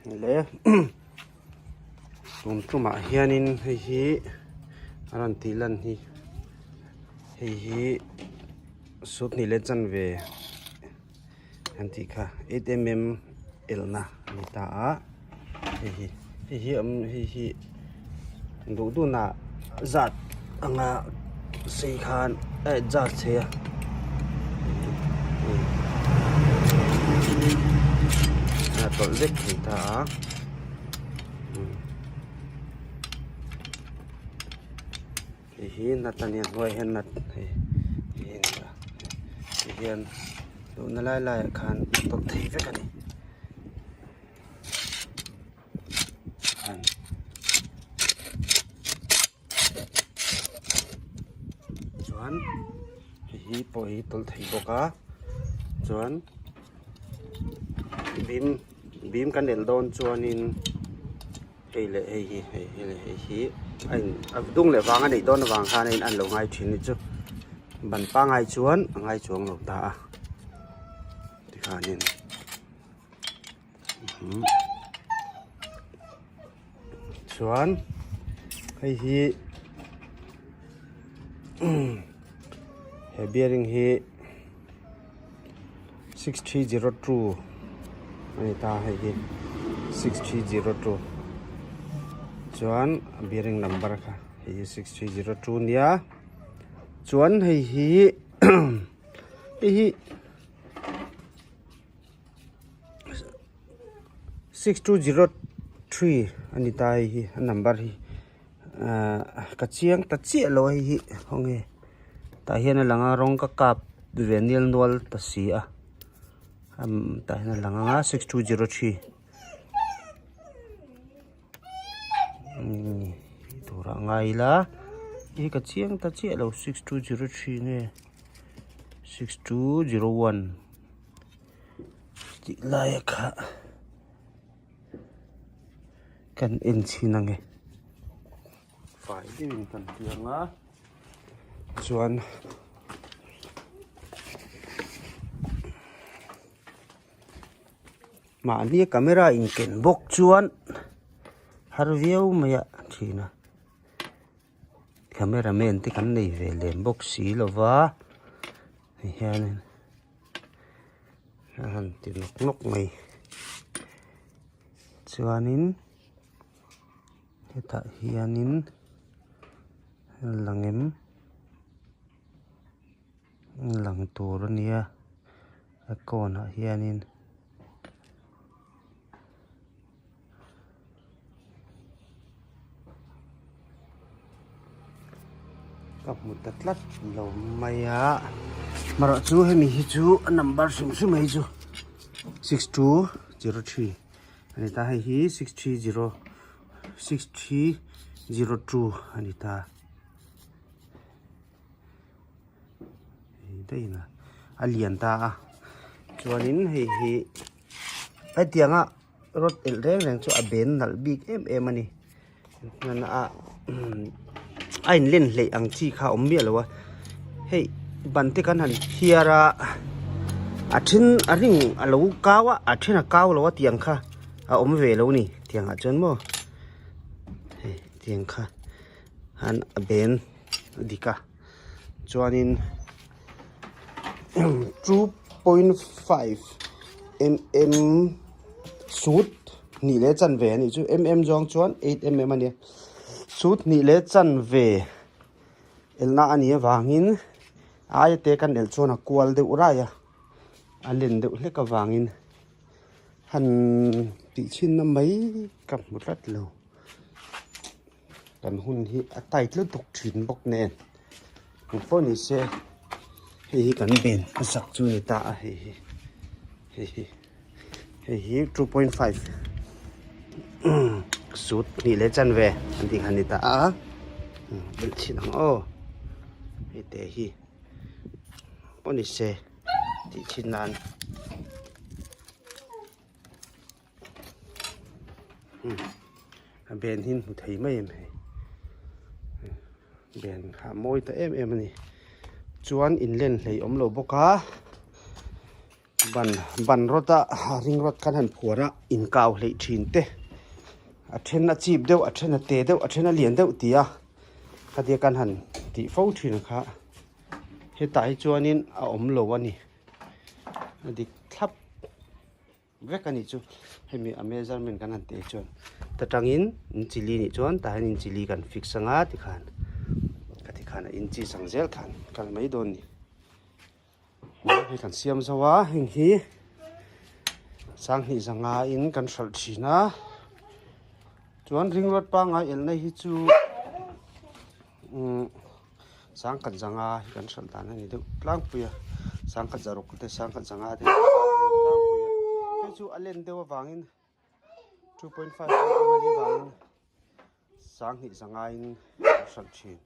Le tun tumah hianin hei hi a rawn tih lan hi hei hi sut hnih leh chanve an tih kha 8mm elna a ni ta a hei hi hei hi awm hei hi duh duhna zat anga sei khan a adjust thei a a tawlh vek thei ta a. Hei hi nut a nia hnuaiah hian nut hei hei a ni a ti hian duhna lai laiah khan a tawlh thei vek a ni. Chuan hei hi pawh hi tawlh thei bawk a chuan bim bim kan elh dawn chuanin. Hei leh hei hi hei hei leh hei hi a in a dung leh vang a neih dawn avang khan a in an lo ngai thin ni chu ban pangai chuan a ngai chuang lo ta a tikhanin chuan hei hi he bearing hi. 6302 a ni ta hei hi 6302 chuan a bearing number kha hei hi 6302 nia chuan hei hi hei hi 6203 a ni ta hei hi a number hi ahh ka chiang ta chiah lo a hei hi khawnge tah hian a lang a rawng ka kap ve nial nual ta si a umm tah hian a lang anga 6203 umm turah ngai ila hei ka chiang ta chiah lo 6203 nge 6201 tih laia kha. Kan en chhin ange fai deuhin kan piang a chuan mahni camera in ken bawk chuan har viau mai a thin a camera man te kan nei ve lem bawk si lova ti hianin a han ti nawk nawk mai. Chuanin hetah hianin lang em lang tur a nia a kawnah hianin. Ka hmu ta tlat lo mai a marawh chu hemi hi chu a number hrim hrim mai chu 6203 a ni ta hei hi 630 6302 a ni ta hei daih in a lian ta a chuanin hei hi hetianga rod elh reng reng chu a ben nalh bik em em a ni a a in len hleih ang chi kha a awm miah lo a hei ban te kan han phiar a a then a ring a lo kau a a then a kau lo a tiang kha a awm ve lo a ni tiang ah chuan maw hei tiang kha han a ben a dik a chuanin 2.5 mm sut hnih leh chanve a nih chu mm zawng chuan 8 mm a nia sut hnih leh chanve elna a nih avangin aia te kan elh chuan a kual deuh rai a a len deuh hlek avangin han tih chhinna mai ka hmu tlat lo. Kan hun hi a tight lutuk thin bawk nen engpawh ni se hei hi kan ben hmasak chu a ni ta a hei hi hei hi hei hi 2.5 sut hnih leh chanve an tih kha a ni ta a belh chhin ang aw hei te hi pawh ni se tih chhin nan. A ben hi hmu thei mai em hei ben kha a mawi ta em em a ni chuan in len hlei awm lo bawk a Ban ban rawt a ring rawt khan han phuar a inkau hleih thin te a then a chip deuh a then a te deuh a then a lian deuh ti a khatia kan han tih fo thin kha hetah hi chuanin a awm lo a ni a dik thlap vek a nih chu hemi a measurement kan han teh chuan ta tangin inchi li nih chuan tah hian inchi li kan fix anga tikhan ka tikhan a inchi sang zel khan kal mai dawn a ni. Hei kan siam zo a heng hi sanghnih zanga in kan hralh thin a chuan ring rod pangai elna hi chu umm sangkhat zanga hi kan hralh dan a ni deuh tlangpui a sangkhat zaruk te sangkhat zanga te tlangpui a hei chu a len deuh avangin 2.5 mm a nih avangin sanghnih zanga in kan hralh thin.